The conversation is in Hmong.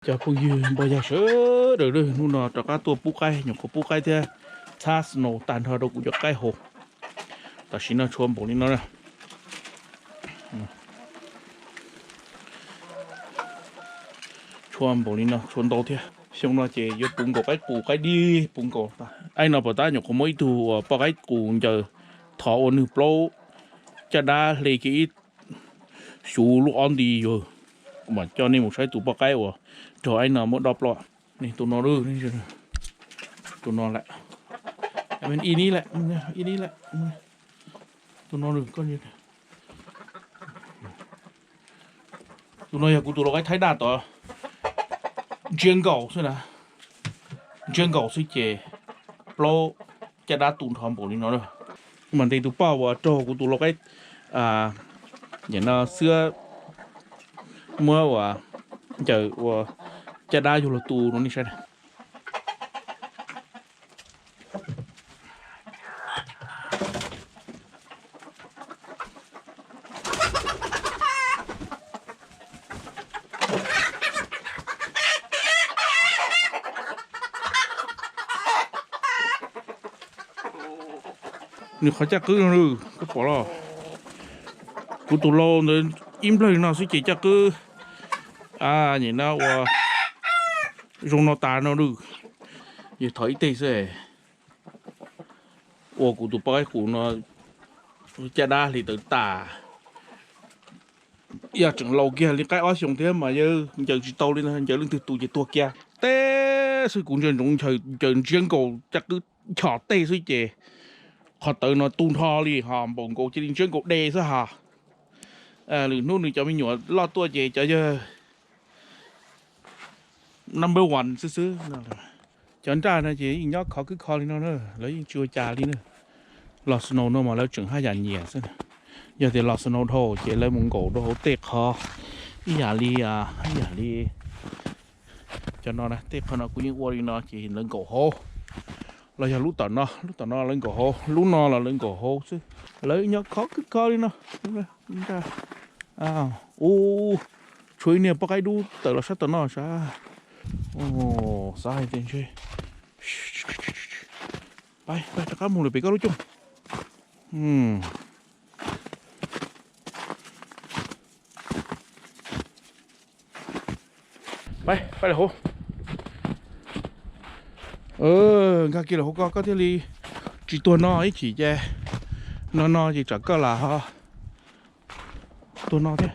Cov phooj ywg npog yag sawv daws, hnub no rov qab tuaj pub qaib, nyuam qhuav pub qaib thiab txhab snow tag nrho rau kuv cov qaib haus. Tam sim no tshuav npaum li no na. Tshuav npaum li no, tshuav ntau thiab. Xyoo no ces yuav puv nkaus qaib qus qaib dib puv nkaus. Aib no pom tab nyuam qhuav muaj ib tug uas poj qaib qus ncaws thov ua nws plaub caj dab hle kiag ib xyuv lub ob nti yog. Kuv mam coj nej mus saib tus poj qaib uas raug aib no muab dob ploj. Tus no, tus no lawm, ib nib lawm, ib nib lawm. Tus no, tus no yog kuv tus lau qaib Thaib Daj tod, ntsiab nkaus xwb na, ntsiab nkaus xwb ces plaub caj dab tu nrho npaum li no. Mas ntes tus poj uas raug kuv tus lau qaib, nim no xwb muab uas ncaws ua caj dab yug los tu no nej saib. Nws qhov caj qwb no koj pom los, kuv tus lau ntawd ib nplawg no xwb ces caj qwb, nim no ua zoo no tas no. Yog thov ib teg xwb, ua kuv tus poj qaib qus no caj dab hli tawv tas. Yog tseem laus kiag li qaib ob xyoos thiab mas yawg ncaws tsis tau li, ncaws leej twg tus ces tuag kiag. Teb xwb kuv ntsia ntsoov ncaws ntsiab nkaus caj qwb chom tej xwb ces qhov tawv no tu nrho li ho npaum nkaus cia li ntsiab nkaus de xwb ha. Lwm hnub nws cov me nyuam loj tuaj ces cov yawg number one xwb xwb. Cov nraj no ces yeej nyob khov kwb kho li no na, lawv yeej tsis ua cas li na. Los snow no mas lawv tseem haj yam nyiam xwb. Yog tias los snow dhau ces lawv mus nkaum rau hauv tej qhov ib yam li, ib yam li cov no na, tej qhov no kuv yeej ua li no ces lawv nkaum hauv. Los yog lub tom no, lub tom no lawv nkaum hauv, lub no los lawv nkaum hauv xwb. Lawv nyob khov kwb kho li no. Ub, tshuav ib niag poj qaib dub tawm los sab tom no sab. Xav hais tias ntshe, pab rov qab mus lawm pem koj lub cooj. Pab, pab lawm hauv. Nkag kiag lawm hauv ko koj thiaj li tsis tuag no ib chim ces no no ces tsam koj lam ho tuag no thiab.